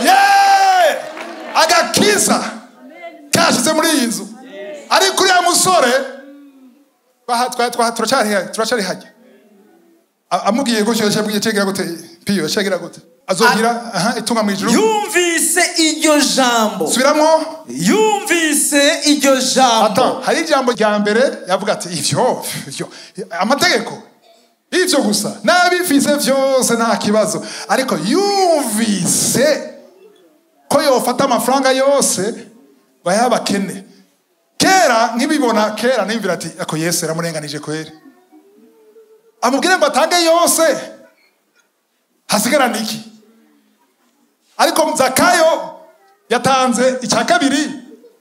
Yeah! Agakiza kashize muri iyi nzu. Ariko uriya musore turacyari hajya. Amubwiye gutyo, yaciye gute piyo, yaciye gute azogira itunga mu ijuru. Yumvise iryo jambo. Subiramo. Yumvise iryo jambo. Hari ijambo rya mbere yavuga ati ivyo amategeko ivyo gusa nabifise vyose nta kibazo. Ariko yumvise ko yofata amafaranga yose bayabakene. Kera nkibibona, kera nimvira ati ako Yesu yaramurenganije kweri. Amubwire ngo atange yose hasigara niki? Ariko Zakayo yatanze icya kabiri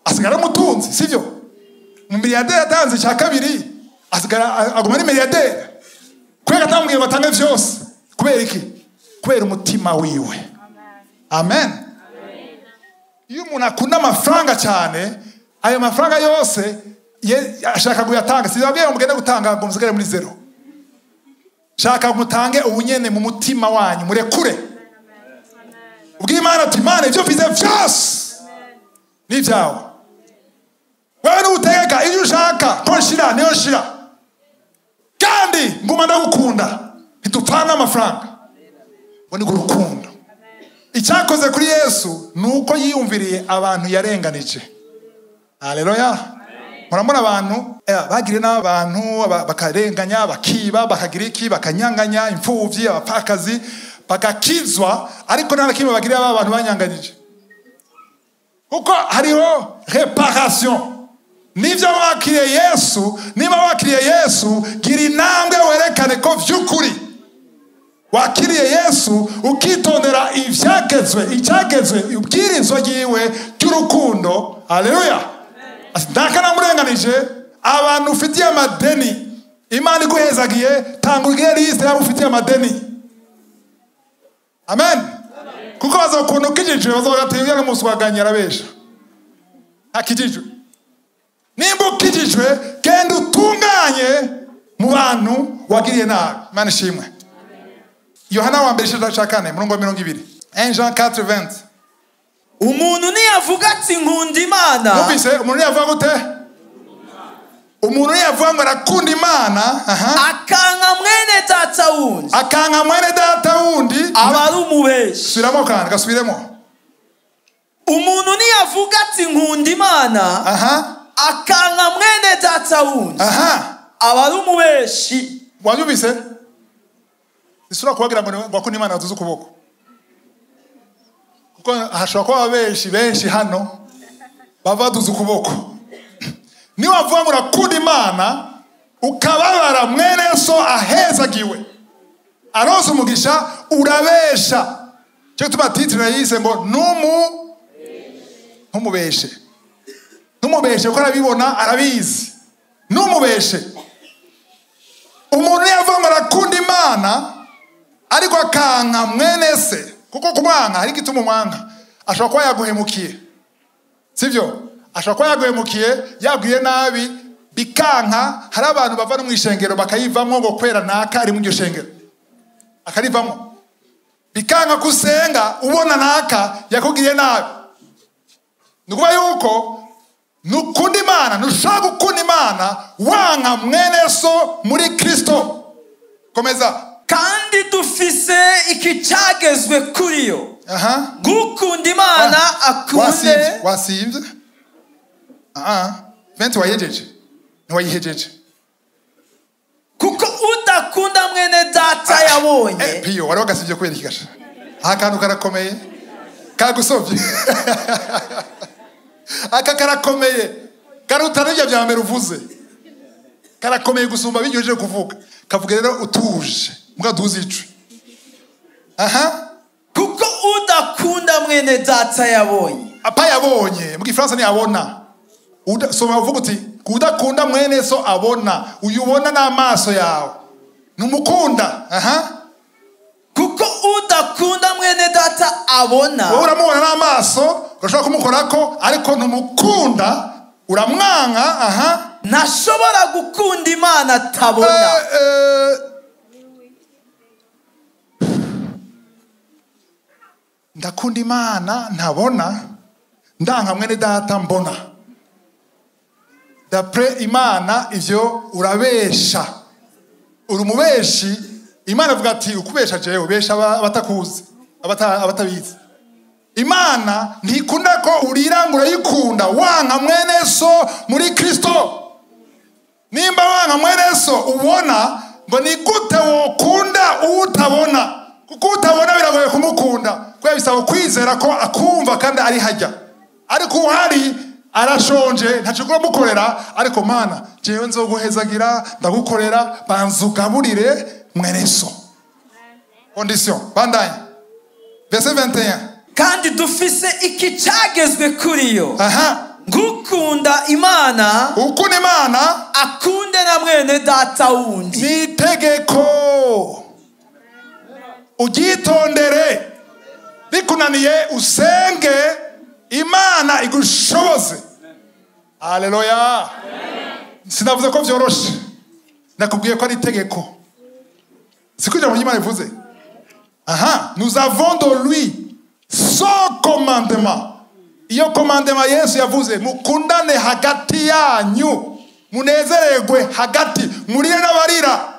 asigara umutunzi, sivyo? Umiliyarderi yatanze icya kabiri asigara aguma ari miliyarderi. Kubera atamubwiye ngo atange vyose. Kubera iki? Kubera umutima wiwe. Amen. Iyo umuntu akunda amafaranga cyane, ayo mafaranga yose ashaka kuyatanga. Sizabwiye ngo mugende gutanga ngo musigare muri zero. Shaka mutange ubunyene mu mutima wanyu, murekure. Ubwire Imana ati Imana ibyo mfise vyose ni ibyawe. Wewe nutegeka ibyo ushaka ko nshira niyo nshira. Kandi nguma ndagukunda, ntidupfana amafaranga. Ngo ni urukundo. Icyakoze kuri Yesu nuko yiyumviriye abantu yarenganije. Haleluya. Murabona abantu bagiriye n'abantu bakarenganya, bakiba, bakagira iki, bakanyanganya imfuvyi, abapfakazi, bagakizwa, ariko nta kimwe bagiriye aba bantu banyanganyije. Kuko hariho reparation. Nivyo wakiriye Yesu, niba wakiriye Yesu, gira intambwe werekane ko vy'ukuri wakiriye Yesu, ukitondera ivyagezwe, icyagezwe, ibwirizwa ryiwe ry'urukundo. Haleluya. Ndakanamurenganije abantu ufitiye amadeni. Imana iguhezagiye, tanga ugire liste y'abo ufitiye amadeni. Amen. Kuko bazokunda ukijijwe, bazovuga ati uyu n'umuswaganya arabesha. Akijijwe. Nimba ukijijwe, genda utunganye mu bantu wagiriye nabi. Imana ishimwe. Yohana wa mbere igice cya 4 murongo wa 20. 1 Jean 4:20. Umuntu niyavuga ati nkunda Imana. Numvise umuntu niyavuga gute? Umuntu niyavuga ngo arakunda Imana, akanka mwene data wundi. Akanka mwene data wundi, aba ari umubeshi. Subiramo kandi gasubiremo. Umuntu niyavuga ati nkunda Imana, akanka mwene data wundi, aba ari umubeshi. Wanyumvise? Isura kubagira ngo akunda Imana atuze ukuboko. Kuko hashobora kuba benshi benshi hano bava duze ukuboko. Niba wavuga ngo urakunda Imana ukababara mwene so ahezagiwe, aronse umugisha, urabesha. Cyo gituma titre yise ngo ntumubeshe. Ntumubeshe kuko arabibona, arabizi. Ntumubeshe. Umuntu yavuga ngo arakunda Imana ariko akanka mwene se, kuko kumwanka hari igituma umwanka. Ashobora kuba yaguhemukiye, sivyo? Ashobora kuba yaguhemukiye, yabwiye nabi, bikanka. Hari abantu bava no mu ishengero bakayivamwo ngo kwera naka ari mu iryo shengero, akarivamwo. Bikanka kusenga ubona naka yakugiriye nabi. Ni ukuvuga yuko nukunda Imana, ntushobora gukunda Imana wanka mwene so muri Kristo. Komeza. Kandi dufise iki cyagezwe kuri yo. Gukunda Imana akunde. Wasivye. 20 wayihejeje. Ntiwayihejeje. Kuko Udakunda mwene data yabonye. Piyo wari wagasivye kubera ikigasha. Akantu karakomeye. Kagusovye. Aka karakomeye. Karuta n'ibyo bya mbere uvuze. Karakomeye gusumba bijyoje kuvuga. Kavuga rero utuje. Mbwa duzicu. Aha. Kuko udakunda mwene data yabonye. Apa yabonye. Mu Gifaransa ni abona. Soma uvuga uti udakunda mwene so abona. Uyubona n'amaso yawe. Numukunda. Aha. Kuko udakunda mwene data abona. Wowe uramubona n'amaso, urashobora kumukorako ariko ntumukunda, uramwanka. Aha. Ntashobora gukunda Imana atabona. Ndakunda Imana ntabona, ndanka mwene data mbona. D'après Imana ivyo urabesha. Uri umubeshi. Imana avuga ati ukubesha jewe ubesha abatakuzi, abatabizi. Imana ntikunda ko urira ngo urayikunda wanka mwene so muri Kristo. Nimba wanka mwene so ubona ngo ni gute wokunda utabona? Kuko utabona biragoye kumukunda. Kubera bisaba kwizera ko akumva kandi ari hajya. Ariko uhari arashonje ntaco kumukorera, ariko Mana jewe nzoguhezagira ndagukorera banzugaburire mwene so. Condition bandanye. Verset 21. Kandi dufise iki cyagezwe kuri yo. Aha. Gukunda Imana, ukunda Imana akunde na mwene data wundi. Ni itegeko. Ugitondere. Bikunaniye usenge Imana igushoboze. Haleluya. Sinavuze ko vyoroshe. Nakubwiye ko ari itegeko. Siko ijambo ry'Imana rivuze. Aha, nous avons de lui son commandement. Iyo commandement Yesu yavuze mukundane hagati yanyu, munezererwe hagati, murire n'abarira.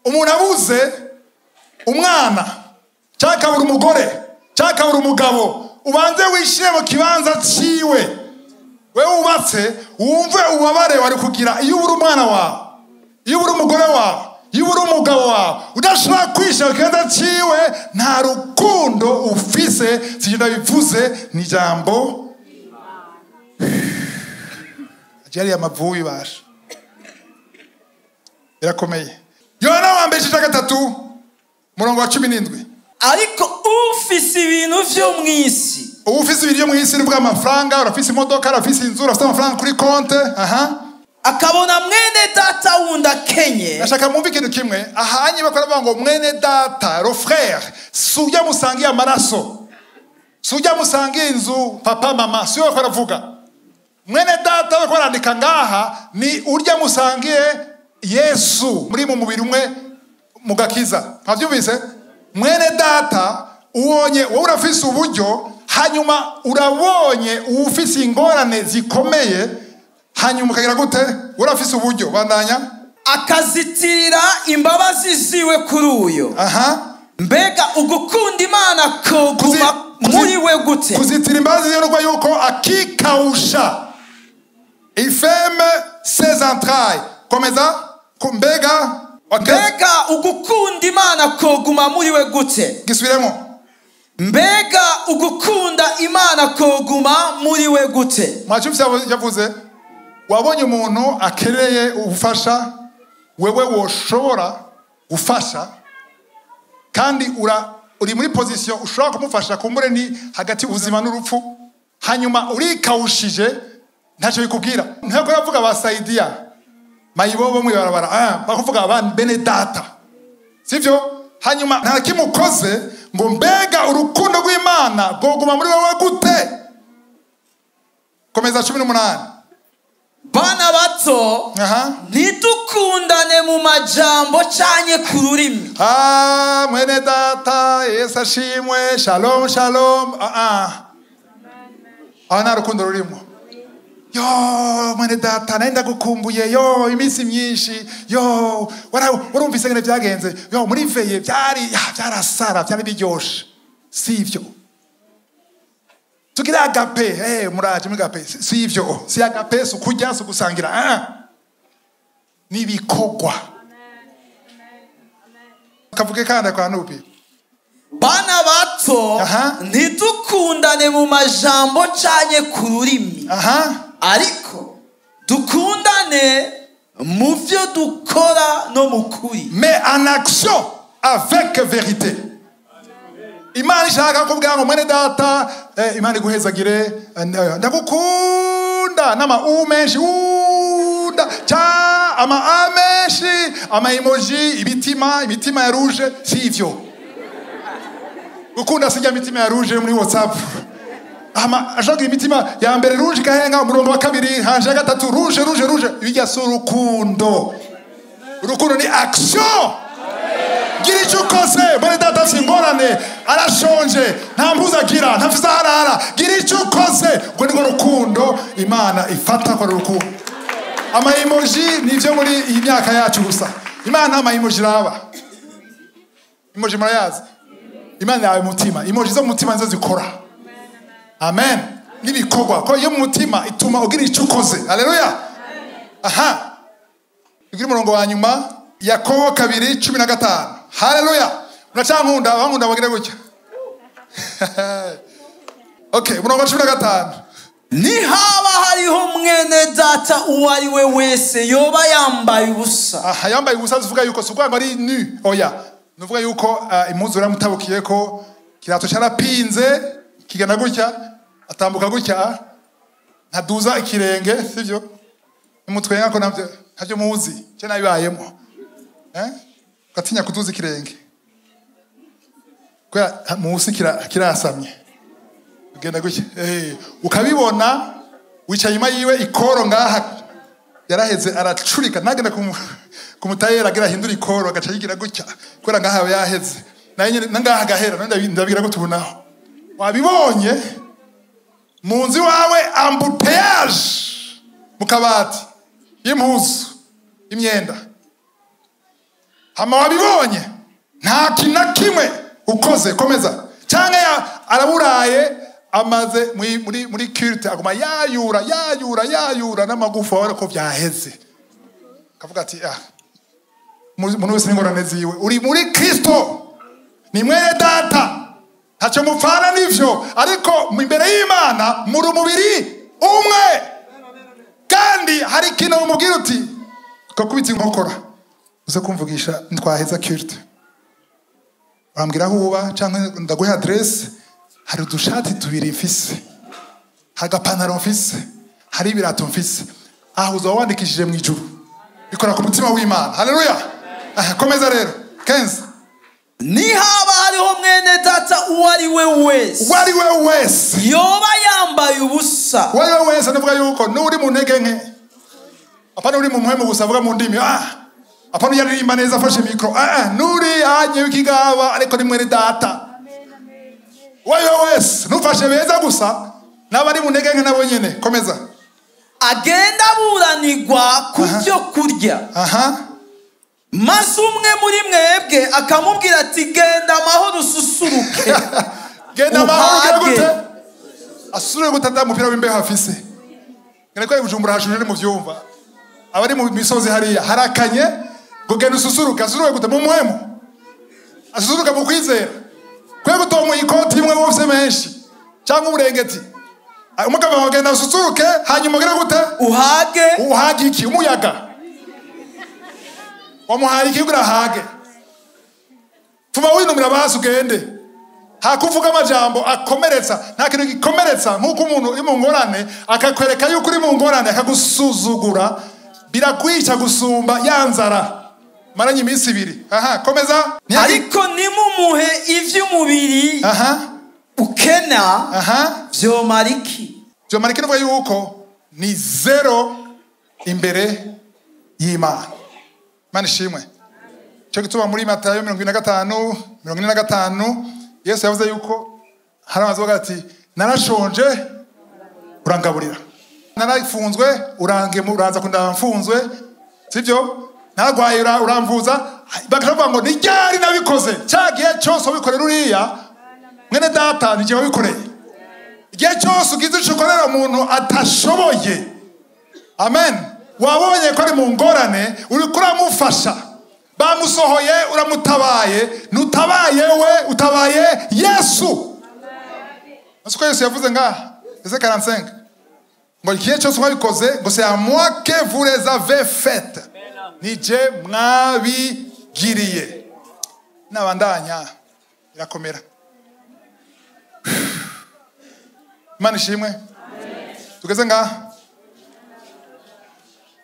Umuntu abuze umwana cyakabura umugore cyakabura umugabo, ubanze wishire mu kibanza ciwe. Wewe wubatse wumve ubabare wari kugira iyo ubura umwana wawe, iyo ubura umugore wawe, iyo ubura umugabo wawe, udashobora kwishira mu kibanza ciwe, nta rukundo ufise. Sijye bivuze ni jambo ajari amavubi basha. Birakomeye. Yohana wa mbere 3 murongo wa 17. Ariko ufise ibintu vyo mwisi. Ufise ibintu vyo mwisi ni amafaranga, urafise imodoka, urafise inzu, urafise amafaranga kuri konte. Aha. Akabona mwene data wundi akenye. Ndashaka mwumve ikintu kimwe. Ahanye bakora bavuga ngo mwene data, le frère, sujya musangiye amaraso. Sujya musangiye inzu, papa mama, siyo bakora vuga. Mwene data bakora andika ngaha ni urya musangiye Yesu muri mu mubiri umwe mugakiza. Nkavyumvise? Mwene data ubonye wowe urafise uburyo, hanyuma urabonye ufise ingorane zikomeye, hanyuma ukagira gute? Urafise uburyo bandanya akazitira imbabazi ziwe kuri uyo. Aha. Mbega ugukunda Imana koguma muri we gute? Kuzitira imbabazi ziwe nuko yuko akikausha. Il ferme ses entrailles. Komeza mbega mbega ugukunda Imana koguma muri we gute? Gisubiremo. Mbega ugukunda Imana koguma muri we gute? Mwacumvise yavuze wabonye umuntu akereye ubufasha, wewe woshobora gufasha kandi uri muri position ushobora kumufasha, kumbure ni hagati ubuzima n'urupfu, hanyuma urikawushije ntacyo bikubwira. Ntako ravuga basaidia mayibobo mwibarabara, bakuvuga abana bene data, sivyo? Hanyuma nta kimukoze ngo mbega urukundo rw'Imana rwoguma muri wowe gute? Komeza 18. Bana bato, ntidukundane mu majambo canke ku rurimi. Ah, mwene data, Yesu ashimwe, shalom shalom. Ah, nta rukundo rurimo. Yo, mwene data, nari ndagukumbuye, yo, iminsi myinshi, yo, warumvise ngene byagenze, yo, muri veye byari byarasara, byari biryoshe. Sivyo. Tugira agape, muraje muri agape. Sivyo. Si agape si kurya si gusangira. N'ibikorwa. Kavuge kandi kwa nupi. Bana bato, ntidukundane mu majambo canke ku rurimi. Ariko dukundane mu vyo dukora no mu kuri. Mais en action avec vérité. Imana ishaka kubwira ngo mwene data, Imana iguhezagire, ndagukunda n'ama u menshi unda cha ama a menshi ama emoji ibitima imitima ya rouge, si ivyo. Gukunda sijya imitima ya rouge muri WhatsApp. Ama ashaka imitima ya mbere rouge kahenga umurongo wa kabiri hanje gatatu rouge rouge rouge, bijya si urukundo. Urukundo ni action. Gira icyo ukoze, mwene data afite ingorane, arashonje, nta mpuzu agira, ntafite aho arara. Gira icyo ukoze, ubwo nirwo rukundo Imana ifata ko ari urukundo. Ama emoji ni ibyo muri iyi myaka yacu gusa. Imana ama emoji iraba. Emoji murayazi? Imana yawe mutima, emoji zo mu mutima nizo zikora. Amen. N'ibikorwa ko iyo mu mutima ituma ugira icyo ukoze. Haleluya. Aha. Ugira umurongo wa nyuma, Yakobo 2:15. Haleluya. Muracankunda, abankunda bagire gutya. Okay, umurongo wa 15. Nihaba hariho mwene data uwo ari we wese yoba yambaye ubusa. Aha, yambaye ubusa zivuga yuko si ukuvuga ngo ari nu, oya. Nuvuga yuko impuzu yaramutabukiye ko kirato cyarapinze kigana gutya, atambuka gutya, ntaduza ikirenge, sivyo? Nimutwenga ko navyo ntavyo muzi, cyo nabibayemo. Gatinya kuduza ikirenge. Kwa musi kirasamye. Ugenda gutya. Ukabibona wicaye nyuma yiwe ikoro ngaha yaraheze aracurika, nagenda kumutayera agira hindura ikoro agaca yigira gutya kubera ngaha yaheze. Naye nyene nangaha gahera none ndabigira gutubunaho. Wabibonye mu nzu wawe embouteillage mu kabati y'impuzu imyenda. Hama wabibonye nta kintu na kimwe ukoze, komeza. Cyangwa araburaye amaze muri culte aguma yayura yayura yayura n'amagufa wabona ko byaheze. Kavuga ati umuntu wese n'ingorane ziwe, uri muri Kristo ni mwene data, ntacyo mupfana n'ivyo, ariko imbere y'Imana muri umubiri umwe. Kandi hari ikintu umubwira uti kakubita inkokora uze kumvugisha ntwaheza culte, bambwira aho uba cyangwa ndaguha adresse, hari udushati tubiri mfise, hari agapantaro mfise, hari ibirato mfise, aho uzoba wandikishije mu ijuru. Bikora ku mutima w'Imana. Haleluya. Komeza rero. 15. Nihaba hariho mwene data uwo ari we wese, uwo ari we wese yoba yambaye ubusa, uwo ari we wese, ndavuga yuko n'uri mu ntege nke, apana uri mu muhemu gusa avuga mu ndimi, apana yaririmba neza afashe mikro, nuri anye w'ikigaba ariko ni mwene data. Uwo ari we wese nufashe beza gusa n'abari mu ntege nke nabo nyene. Komeza. Agenda aburanirwa ku byo kurya. Maze umwe muri mwebwe akamubwira ati genda amahoro ususuruke. Genda amahoro gute? Asusuruke gute ata mupira w'imbeho afise? Ngene ko Bujumbura hashuje mu vyumva. Abari mu misozi hariya harakanye ngo genda ususuruke, asusuruke gute mu muhemu? Asusuruke mu kwizera. Kwe gutomu ikoti imwe bose menshi cyangwa uburengeti. Umugabo wawe genda ususuruke hanyuma ugire gute? Uhage. Uhage iki? Umuyaga. Wamuhaye iki kugira ahage? Fuba winumira basi ugende. Hakuvuga amajambo akomeretsa, nta kintu gikomeretsa nkuko umuntu uri mu ngorane akakwereka yuko uri mu ngorane akagusuzugura, birakwica gusumba yanzara maranye iminsi ibiri. Aha, komeza. Ariko nimumuhe ivy'umubiri ukena, vyomara iki? Vyomara iki? Nuvuga yuko ni zero imbere y'Imana. Imana ishimwe. Cyo gituma muri Matayo 25 45 Yesu yavuze yuko hari amazu bavuga ati narashonje urangaburira, narafunzwe uranza kundaba mfunzwe, sivyo? Naragwaye uramvuza. Bakavuga ngo ni ryari nabikoze? Cya gihe cyose wabikorera uriya mwene data ni jye wabikoreye. Igihe cyose ugize icyo ukorera umuntu atashoboye, amen, Wabonye ko ari mu ngorane, uriko uramufasha, bamusohoye uramutabaye, ntutabaye we, utabaye Yesu. Siko Yesu yavuze ngaha verset 45 ngo ikihe cyose mwabikoze, ngo c'est à moi que vous les avez faites, ni je mwabigiriye. Nabandanya irakomera. Imana ishimwe. Tugeze ngaha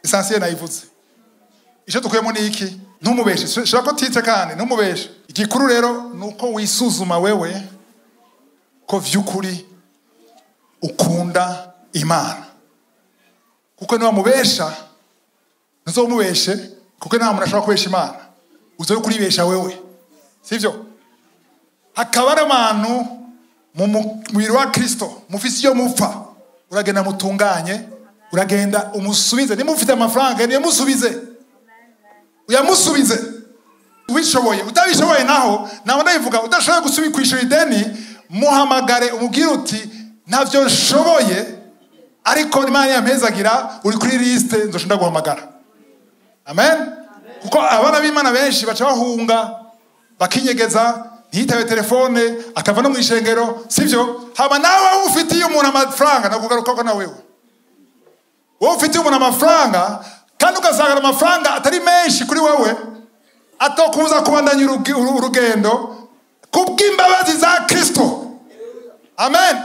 essentiel nayivuze. Icyo dukuyemo ni iki? Ntumubeshe. Shira ko titre kandi ntumubeshe. Igikuru rero nuko wisuzuma wewe ko vy'ukuri ukunda Imana. Kuko niba mubesha ntuzomubeshe, kuko nta muntu ashobora kubesha Imana. Uzoye kuribesha wewe, sivyo? Hakaba hari abantu mu mubiri wa Kristo mufise iyo mupfa, uragenda mutunganye, uragenda umusubize. Niba ufite amafaranga niyo musubize, uyamusubize ubishoboye. Utabishoboye naho ntabwo ndabivuga, udashoboye gusubira kwishyura ideni, muhamagare umubwire uti ntavyo nshoboye, ariko Imana yampezagira, uri kuri liste nzoshobora guhamagara. Amen. Kuko abana b'Imana benshi baca bahunga bakinyegeza, ntiyitabe telefone, akava no mu ishengero, sivyo? Haba nawe ufitiye umuntu amafaranga, nakugaruka ko na wewe wowe ufitiye umuntu amafaranga kandi ugasanga amafaranga atari menshi kuri wewe, atokubuza kubandanya urugendo kubw'imbabazi za Kristo. Amen.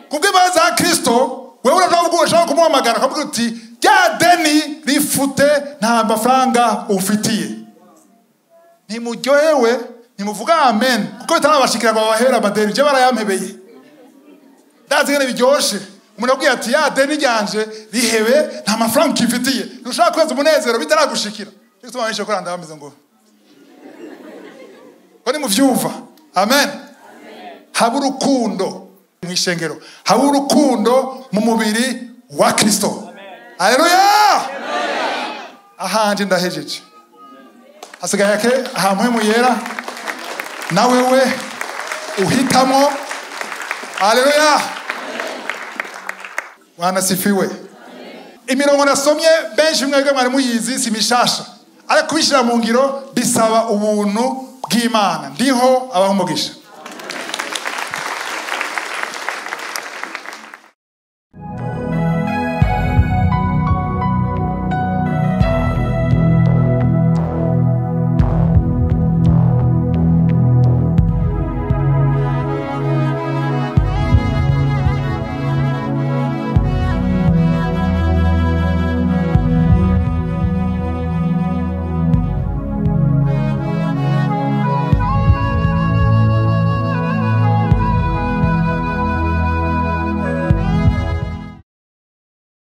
Kubw'imbabazi za Kristo wewe urashobora kumuhamagara ukamubwira uti rya deni rifute, nta mafaranga ufitiye. Ntimuryohewe, ntimuvuga amen, kuko bitarabashikira ngo babahera amadeni. Je barayampebeye, ndazi ngene biryoshe. Umuntu abwiye ati ya deni ryanje rihebe, nta mafaranga ukifitiye, ntushobora kweza umunezero bitaragushikira. Cyo gituma benshi bakora ndabameze ngo ko nimuvyumva. Amen. Haba urukundo mu ishengero, haba urukundo mu mubiri wa Kristo. Haleluya. Ahanje ndahejeje, hasigaye ake ahamwe mu yera na wewe uhitamo. Haleluya. Bwana sifiwe. Imirongo nasomye benshi mwebwe mwari muyizi, si mishasha, ariko kubishira mu ngiro bisaba ubuntu bw'Imana. Ndiho abaho umugisha.